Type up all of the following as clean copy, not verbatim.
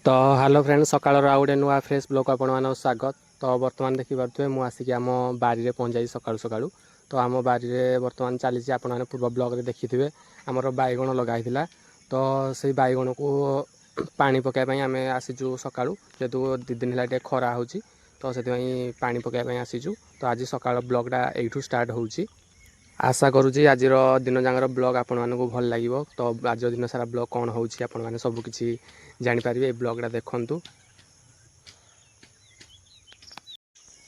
ତ hello friend, ସକାଳର ଆଉ ଗୋଟେ ନୂଆ ଫ୍ରେଶ୍ ବ୍ଲଗ୍ ଆପଣମାନଙ୍କୁ ସ୍ୱାଗତ। ତ ବର୍ତ୍ତମାନ ଦେଖିପାରୁଥିବେ, ମୁଁ ଆସିକି ଆମ ବାରିରେ ପହଞ୍ଚାଇଛି ସକାଳୁ ସକାଳୁ। ତ ଆମ ବାରିରେ ବର୍ତ୍ତମାନ ଚାଲିଛି, ଆପଣମାନେ ପୂର୍ବ ବ୍ଲଗ୍ରେ ଦେଖିଥିବେ, ଆମର ବାଇଗଣ ଲଗା ହେଇଥିଲା। ତ ସେଇ ବାଇଗଣକୁ ପାଣି ପକାଇବା ପାଇଁ ଆମେ ଆସିଛୁ ସକାଳୁ। ଯେହେତୁ 2 ଦିନ ହେଲା ଟିକେ ଖରା ହେଉଛି, ତ ସେଥିପାଇଁ ପାଣି ପକାଇବା ପାଇଁ ଆସିଛୁ। ତ ଆଜି ସକାଳ ବ୍ଲଗ୍ଟା ଏଇଠୁ ଷ୍ଟାର୍ଟ ହେଉଛି। ଆଶା କରୁଛି ଆଜିର ଦିନ ଯାକର ବ୍ଲଗ୍ ଆପଣମାନଙ୍କୁ ଭଲ ଲାଗିବ। ତ ଆଜିର ଦିନ ସାରା ବ୍ଲଗ୍ କ'ଣ ହେଉଛି, ଆପଣମାନେ ସବୁ କିଛି ଜାଣିପାରିବେ। ଏଇ ବ୍ଲଗ୍ଟା ଦେଖନ୍ତୁ।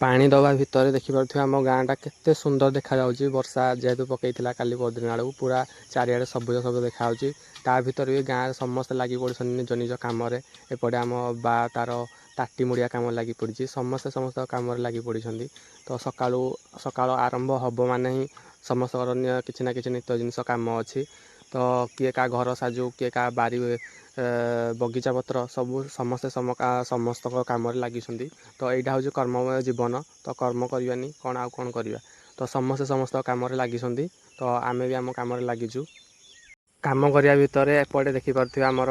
ପାଣି ଦେବା ଭିତରେ ଦେଖିପାରୁଥିବେ, ଆମ ଗାଁଟା କେତେ ସୁନ୍ଦର ଦେଖାଯାଉଛି। ବର୍ଷା ଯେହେତୁ ପକାଇଥିଲା କାଲି ପରଦିନ ଆଡ଼କୁ, ପୁରା ଚାରିଆଡ଼େ ସବୁଜ ସବୁଜ ଦେଖାଯାଉଛି। ତା ଭିତରେ ବି ଗାଁରେ ସମସ୍ତେ ଲାଗି ପଡ଼ିଛନ୍ତି ନିଜ ନିଜ କାମରେ। ଏପଟେ ଆମ ବା ତାର ତାଟି ମୁଡ଼ିଆ କାମ ଲାଗି ପଡ଼ିଛି। ସମସ୍ତେ ସମସ୍ତଙ୍କ କାମରେ ଲାଗି ପଡ଼ିଛନ୍ତି। ତ ସକାଳୁ ସକାଳ ଆରମ୍ଭ ହେବ ମାନେ ହିଁ ସମସ୍ତଙ୍କର କିଛି ନା କିଛି ନିତ୍ୟ ଜିନିଷ କାମ ଅଛି। ତ କିଏ କାହା ଘର ସାଜୁ, କିଏ କାହା ବାରି ବଗିଚା ପତ୍ର, ସବୁ ସମସ୍ତେ ସମସ୍ତଙ୍କ କାମରେ ଲାଗିଛନ୍ତି। ତ ଏଇଟା ହେଉଛି କର୍ମମୟ ଜୀବନ। ତ କର୍ମ କରିବାନି କ'ଣ ଆଉ କ'ଣ କରିବା? ତ ସମସ୍ତେ ସମସ୍ତଙ୍କ କାମରେ ଲାଗିଛନ୍ତି, ତ ଆମେ ବି ଆମ କାମରେ ଲାଗିଛୁ। କାମ କରିବା ଭିତରେ ଏପଟେ ଦେଖିପାରୁଥିବେ ଆମର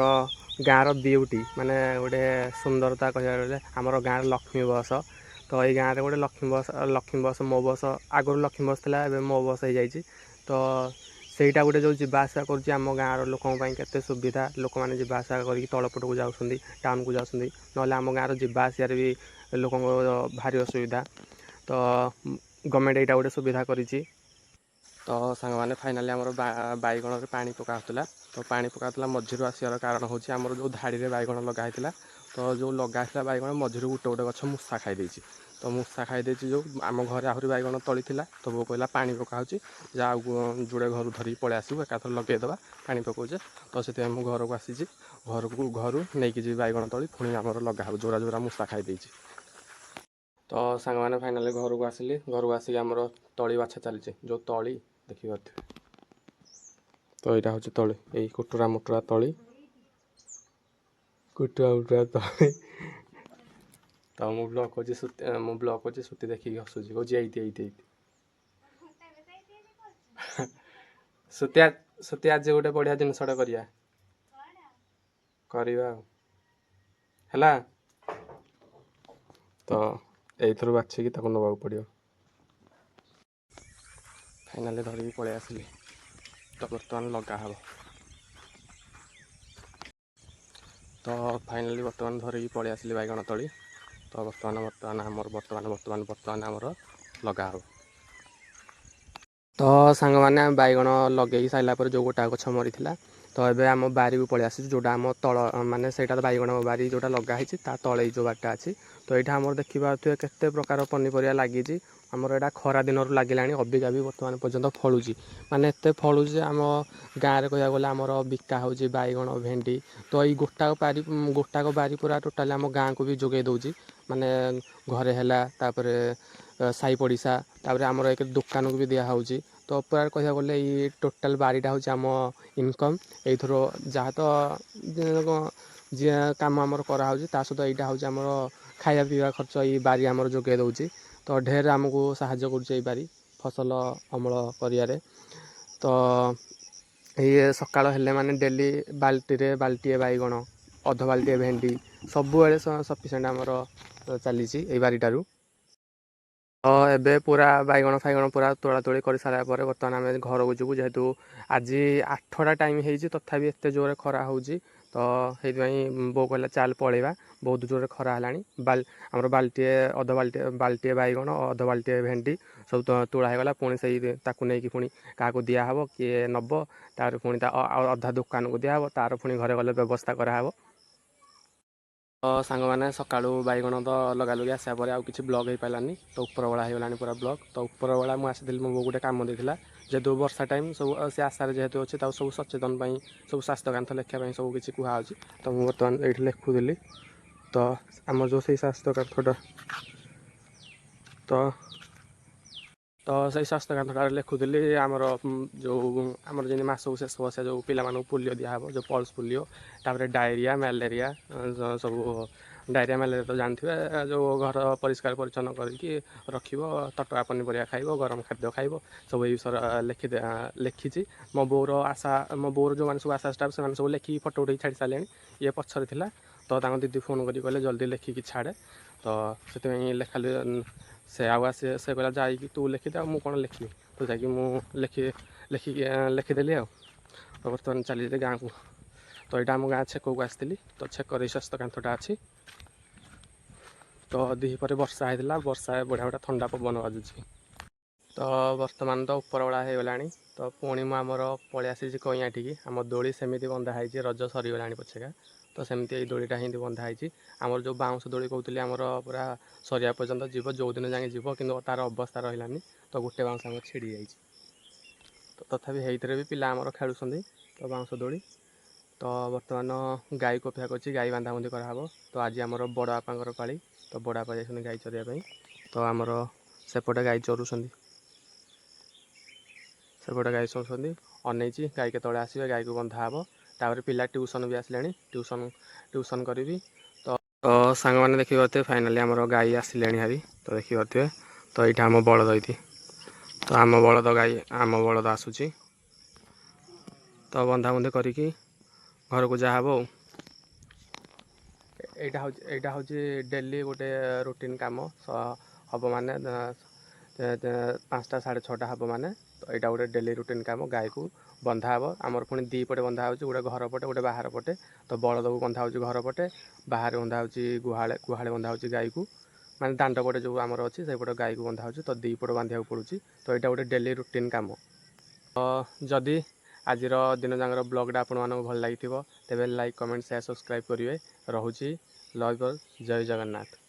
ଗାଁର ବିୟୁଟି, ମାନେ ଗୋଟେ ସୁନ୍ଦରତା କହିବାକୁ ଗଲେ ଆମର ଗାଁର ଲକ୍ଷ୍ମୀ ବସ୍। ତ ଏଇ ଗାଁରେ ଗୋଟେ ଲକ୍ଷ୍ମୀ ବସ୍, ଲକ୍ଷ୍ମୀ ବସ୍, ମୋ ବସ୍, ଆଗରୁ ଲକ୍ଷ୍ମୀ ବସ୍ ଥିଲା, ଏବେ ମୋ ବସ୍ ହେଇଯାଇଛି। ତ ସେଇଟା ଗୋଟେ ଯେଉଁ ଯିବା ଆସିବା କରୁଛି, ଆମ ଗାଁର ଲୋକଙ୍କ ପାଇଁ କେତେ ସୁବିଧା। ଲୋକମାନେ ଯିବା ଆସିବା କରିକି ତଳ ପଟକୁ ଯାଉଛନ୍ତି, ଟାଉନକୁ ଯାଉଛନ୍ତି। ନହେଲେ ଆମ ଗାଁର ଯିବା ଆସିବାରେ ବି ଲୋକଙ୍କ ଭାରି ଅସୁବିଧା। ତ ଗଭର୍ଣ୍ଣମେଣ୍ଟ ଏଇଟା ଗୋଟେ ସୁବିଧା କରିଛି। ତ ସାଙ୍ଗମାନେ, ଫାଇନାଲି ଆମର ବାଇଗଣରେ ପାଣି ପକା ହେଉଥିଲା। ତ ପାଣି ପକା ହେଉଥିଲା, ମଝିରୁ ଆସିବାର କାରଣ ହେଉଛି ଆମର ଯେଉଁ ଧାଡ଼ିରେ ବାଇଗଣ ଲଗା ହେଇଥିଲା, ତ ଯେଉଁ ଲଗା ହେଇଥିଲା ବାଇଗଣ ମଝିରୁ ଗୋଟେ ଗୋଟେ ଗଛ ମୂଷା ଖାଇ ଦେଇଛି। ତ ମୂଷା ଖାଇଦେଇଛି ଯେଉଁ, ଆମ ଘରେ ଆହୁରି ବାଇଗଣ ତଳି ଥିଲା। ତ ବୋଉ କହିଲା, ପାଣି ପକା ହେଉଛି, ଯା ଆଉ ଯୋଡ଼େ ଘରୁ ଧରିକି ପଳେଇ ଆସିବୁ, ଏକାଥରେ ଲଗେଇଦେବା, ପାଣି ପକାଉଛେ। ତ ସେଥିପାଇଁ ମୁଁ ଘରକୁ ଆସିଛି। ଘରକୁ ଘରୁ ନେଇକି ଯିବି ବାଇଗଣ ତଳି, ପୁଣି ଆମର ଲଗା ହେବ ଯୋଉରା ଯୋଉରା ମୂଷା ଖାଇଦେଇଛି। ତ ସାଙ୍ଗମାନେ, ଫାଇନାଲି ଘରକୁ ଆସିଲି। ଘରକୁ ଆସିକି ଆମର ତଳି ବାଛା ଚାଲିଛି। ଯେଉଁ ତଳି ଦେଖିପାରୁଥିବେ, ତ ଏଇଟା ହେଉଛି ତଳି, ଏଇ କୁଟୁରା ମୁଟୁରା ତଳି, କୁଟୁରା ମୁଟୁରା ତଳି। ତ ମୁଁ ବ୍ଲଗ୍ କରୁଛି, ମୁଁ ବ୍ଲଗ୍ କରୁଛି, ଶ୍ରୁତି ଦେଖିକି ହସୁଛି, କହୁଛି ଏଇଠି ଏଇଠି ଏଇଠି। ଶ୍ରୁତି, ଶ୍ରୁତି, ଆଜି ଗୋଟେ ବଢ଼ିଆ ଜିନିଷଟା କରିବା କରିବା ଆଉ ହେଲା। ତ ଏଇଥିରୁ ବାଛିକି ତାକୁ ନେବାକୁ ପଡ଼ିବ। ଫାଇନାଲି ଧରିକି ପଳେଇ ଆସିଲି। ତ ବର୍ତ୍ତମାନ ଲଗା ହେବ। ତ ଫାଇନାଲି ବର୍ତ୍ତମାନ ଧରିକି ପଳେଇ ଆସିଲି ବାଇଗଣ ତଳି। ତ ବର୍ତ୍ତମାନ ବର୍ତ୍ତମାନ ଆମର ବର୍ତ୍ତମାନ ବର୍ତ୍ତମାନ ବର୍ତ୍ତମାନ ଆମର ଲଗା ହେବ। ତ ସାଙ୍ଗମାନେ, ଆମେ ବାଇଗଣ ଲଗେଇ ସାରିଲା ପରେ ଯେଉଁ ଗୋଟା ଗଛ ମରିଥିଲା, ତ ଏବେ ଆମ ବାରିକୁ ପଳେଇ ଆସିଛୁ, ଯେଉଁଟା ଆମ ତଳ, ମାନେ ସେଇଟା ତ ବାଇଗଣ ବାରି ଯେଉଁଟା ଲଗା ହେଇଛି, ତା ତଳେ ଏଇ ଯେଉଁ ବାରିଟା ଅଛି। ତ ଏଇଟା ଆମର ଦେଖିପାରୁଥିବେ କେତେ ପ୍ରକାର ପନିପରିବା ଲାଗିଛି। ଆମର ଏଇଟା ଖରା ଦିନରୁ ଲାଗିଲାଣି, ଅବିକା ବି ବର୍ତ୍ତମାନ ପର୍ଯ୍ୟନ୍ତ ଫଳୁଛି। ମାନେ ଏତେ ଫଳୁଛି ଯେ ଆମ ଗାଁରେ କହିବାକୁ ଗଲେ ଆମର ବିକା ହେଉଛି ବାଇଗଣ, ଭେଣ୍ଡି। ତ ଏଇ ଗୋଟାକ ବାରି ପୁରା ଟୋଟାଲି ଆମ ଗାଁକୁ ବି ଯୋଗାଇ ଦେଉଛି। ମାନେ ଘରେ ହେଲା, ତାପରେ ସାହି ପଡ଼ିଶା, ତାପରେ ଆମର ଏକ ଦୋକାନକୁ ବି ଦିଆହେଉଛି। ତ ପୁରା କହିବାକୁ ଗଲେ ଏଇ ଟୋଟାଲ୍ ବାରିଟା ହେଉଛି ଆମ ଇନକମ୍। ଏଇଥିରୁ ଯାହା ତ ଯିଏ କାମ ଆମର କରାହେଉଛି, ତା ସହିତ ଏଇଟା ହେଉଛି ଆମର ଖାଇବା ପିଇବା ଖର୍ଚ୍ଚ। ଏଇ ବାରି ଆମର ଯୋଗାଇ ଦେଉଛି। ତ ଢେର ଆମକୁ ସାହାଯ୍ୟ କରୁଛି ଏଇ ବାରି ଫସଲ ଅମଳ କରିବାରେ। ତ ଇଏ ସକାଳ ହେଲେ ମାନେ ଡେଲି ବାଲ୍ଟିରେ ବାଲ୍ଟିଏ ବାଇଗଣ, ଅଧ ବାଲ୍ଟିଏ ଭେଣ୍ଡି, ସବୁବେଳେ ସଫିସିଏଣ୍ଟ ଆମର ଚାଲିଛି ଏଇ ବାରିଟାରୁ। ତ ଏବେ ପୁରା ବାଇଗଣ ଫାଇଗଣ ପୁରା ତୋଳା ତୋଳି କରିସାରିଲା ପରେ ବର୍ତ୍ତମାନ ଆମେ ଘରକୁ ଯିବୁ। ଯେହେତୁ ଆଜି 8ଟା ଟାଇମ୍ ହେଇଛି, ତଥାପି ଏତେ ଜୋରରେ ଖରା ହେଉଛି। ତ ସେଇଥିପାଇଁ ବୋଉ କହିଲା ଚାଲ ପଳେଇବା, ବହୁତ ଜୋରରେ ଖରା ହେଲାଣି। ଆମର ବାଲ୍ଟିଏ, ଅଧ ବାଲ୍ଟିଏ, ବାଲ୍ଟିଏ ବାଇଗଣ, ଅଧ ବାଲ୍ଟିଏ ଭେଣ୍ଡି ସବୁ ତୋଳା ହେଇଗଲା। ପୁଣି ସେଇ ତାକୁ ନେଇକି ପୁଣି କାହାକୁ ଦିଆହେବ, କିଏ ନେବ, ତାପରେ ପୁଣି ତା ଅଧା ଦୋକାନକୁ ଦିଆହେବ, ତାର ପୁଣି ଘରେ ଗଲେ ବ୍ୟବସ୍ଥା କରାହେବ। ତ ସାଙ୍ଗମାନେ, ସକାଳୁ ବାଇଗଣ ତ ଲଗା ଲଗି ଆସିବା ପରେ ଆଉ କିଛି ବ୍ଲଗ୍ ହେଇପାରିଲାନି। ତ ଉପରବେଳା ହେଇଗଲାଣି ପୁରା ବ୍ଲଗ୍। ତ ଉପରବେଳା ମୁଁ ଆସିଥିଲି, ମୋ ବୋଉ ଗୋଟେ କାମ ଦେଇଥିଲା। ଯେହେତୁ ବର୍ଷା ଟାଇମ୍, ସବୁ ସେ ଆଶାରେ ଯେହେତୁ ଅଛି, ତାକୁ ସବୁ ସଚେତନ ପାଇଁ, ସବୁ ସ୍ୱାସ୍ଥ୍ୟ କାନ୍ଥ ଲେଖିବା ପାଇଁ ସବୁ କିଛି କୁହାହେଉଛି। ତ ମୁଁ ବର୍ତ୍ତମାନ ଏଇଠି ଲେଖୁଥିଲି। ତ ଆମର ଯେଉଁ ସେଇ ସ୍ୱାସ୍ଥ୍ୟ କାନ୍ଥଟା, ତ ସେଇ ସ୍ୱାସ୍ଥ୍ୟ କାନ୍ଥଟାରେ ଲେଖୁଥିଲି। ଆମର ଯେଉଁ ଆମର ଯେମିତି ମାସକୁ ଶେଷ ବର୍ଷ ଯେଉଁ ପିଲାମାନଙ୍କୁ ପୋଲିଓ ଦିଆହେବ, ଯେଉଁ ପଲ୍ସ ପୋଲିଓ, ତାପରେ ଡାଇରିଆ, ମ୍ୟାଲେରିଆ ସବୁ। ଡାଇରିଆ, ମ୍ୟାଲେରିଆ ତ ଜାଣିଥିବେ, ଯେଉଁ ଘର ପରିଷ୍କାର ପରିଚ୍ଛନ୍ନ କରିକି ରଖିବ, ତଟକା ପନିପରିବା ଖାଇବ, ଗରମ ଖାଦ୍ୟ ଖାଇବ, ସବୁ ଏଇ ବିଷୟରେ ଲେଖିଛି। ମୋ ବୋଉର ଆଶା, ମୋ ବୋଉର ଯେଉଁମାନେ ସବୁ ଆଶା ଷ୍ଟାଫ୍, ସେମାନେ ସବୁ ଲେଖିକି ଫଟୋ ଉଠେଇକି ଛାଡ଼ି ସାରିଲେଣି। ଇଏ ପଛରେ ଥିଲା। ତ ତାଙ୍କ ଦିଦି ଫୋନ୍ କରି କହିଲେ ଜଲ୍ଦି ଲେଖିକି ଛାଡ଼େ। ତ ସେଥିପାଇଁ ଲେଖା ସେ ଆଉ ଆସି ସେ କହିଲା ଯାଇକି ତୁ ଲେଖିଦେ, ଆଉ ମୁଁ କ'ଣ ଲେଖିବି? ତ ଯାଇକି ମୁଁ ଲେଖି ଲେଖିକି ଲେଖିଦେଲି ଆଉ। ତ ବର୍ତ୍ତମାନ ଚାଲିଲି ଗାଁକୁ। ତ ଏଇଟା ଆମ ଗାଁ ଛେକକୁ ଆସିଥିଲି। ତ ଛେକରେ ସ୍ୱାସ୍ଥ୍ୟ କାନ୍ଥଟା ଅଛି। ତ ଦ୍ୱିପହରେ ବର୍ଷା ହେଇଥିଲା, ବର୍ଷା ବଢ଼ିଆ ବଢ଼ିଆ ଥଣ୍ଡା ପବନ ବାଜୁଛି। ତ ବର୍ତ୍ତମାନ ତ ଉପରବେଳା ହେଇଗଲାଣି। ତ ପୁଣି ମୁଁ ଆମର ପଳେଇ ଆସିଛି କଇଁଆଠିକି। ଆମ ଦୋଳି ସେମିତି ବନ୍ଧା ହେଇଛି, ରଜ ସରିଗଲାଣି ପଛେକା, ତ ସେମିତି ଏଇ ଦୋଳିଟା ସେମିତି ବନ୍ଧା ହେଇଛି। ଆମର ଯେଉଁ ବାଉଁଶ ଦୋଳି କହୁଥିଲି, ଆମର ପୁରା ସରିବା ପର୍ଯ୍ୟନ୍ତ ଯିବ, ଯେଉଁଦିନ ଯାଏଁ ଯିବ, କିନ୍ତୁ ତାର ଅବସ୍ଥା ରହିଲାନି। ତ ଗୋଟେ ବାଉଁଶ ଆମର ଛିଡ଼ି ଯାଇଛି। ତ ତଥାପି ହେଇଥିରେ ବି ପିଲା ଆମର ଖେଳୁଛନ୍ତି ତ ବାଉଁଶ ଦୋଳି। ତ ବର୍ତ୍ତମାନ ଗାଈକୁ ଅପେକ୍ଷା କରିଛି, ଗାଈ ବାନ୍ଧାବନ୍ଧି କରାହେବ। ତ ଆଜି ଆମର ବଡ଼ ବାପାଙ୍କର ପାଳି। ତ ବଡ଼ ବାପା ଯାଇଛନ୍ତି ଗାଈ ଚରିବା ପାଇଁ। ତ ଆମର ସେପଟେ ଗାଈ ଚରୁଛନ୍ତି, ସେପଟେ ଗାଈ ଚରୁଛନ୍ତି। ଅନେଇଛି ଗାଈ କେତେବେଳେ ଆସିବେ, ଗାଈକୁ ବନ୍ଧା ହେବ। ତାପରେ ପିଲା ଟ୍ୟୁସନ୍ ବି ଆସିଲେଣି, ଟ୍ୟୁସନ୍ କରିବି। ତ ତ ସାଙ୍ଗମାନେ ଦେଖିପାରୁଥିବେ, ଫାଇନାଲି ଆମର ଗାଈ ଆସିଲେଣି ହାରି। ତ ଦେଖିପାରୁଥିବେ, ତ ଏଇଟା ଆମ ବଳଦ ଏଇଠି। ତ ଆମ ବଳଦ ଗାଈ, ଆମ ବଳଦ ଆସୁଛି। ତ ବନ୍ଧାବନ୍ଧି କରିକି ଘରକୁ ଯାହା ହେବ ଆଉ। ଏଇଟା ହେଉଛି ଡେଲି ଗୋଟେ ରୁଟିନ୍ କାମ। ହବ ମାନେ 5ଟା 6:30 ହବ ମାନେ, ତ ଏଇଟା ଗୋଟେ ଡେଲି ରୁଟିନ୍ କାମ। ଗାଈକୁ ବନ୍ଧା ହେବ। ଆମର ପୁଣି ଦୁଇ ପଟେ ବନ୍ଧା ହେଉଛି, ଗୋଟେ ଘର ପଟେ, ଗୋଟେ ବାହାର ପଟେ। ତ ବଳଦକୁ ବନ୍ଧା ହେଉଛି ଘର ପଟେ, ବାହାରେ ବନ୍ଧା ହେଉଛି ଗୁହାଳେ। ଗୁହାଳେ ବନ୍ଧା ହେଉଛି ଗାଈକୁ, ମାନେ ଦାଣ୍ଡ ପଟେ ଯେଉଁ ଆମର ଅଛି, ସେଇପଟେ ଗାଈକୁ ବନ୍ଧା ହେଉଛି। ତ ଦୁଇ ପଟ ବାନ୍ଧିବାକୁ ପଡ଼ୁଛି। ତ ଏଇଟା ଗୋଟେ ଡେଲି ରୁଟିନ୍ କାମ। ତ ଯଦି ଆଜିର ଦିନ ଯାକର ବ୍ଲଗ୍ଟା ଆପଣମାନଙ୍କୁ ଭଲ ଲାଗିଥିବ, ତେବେ ଲାଇକ୍, କମେଣ୍ଟ, ସେୟାର, ସବସ୍କ୍ରାଇବ୍ କରିବେ। ରହୁଛି, ଲଭ୍, ଜୟ ଜଗନ୍ନାଥ।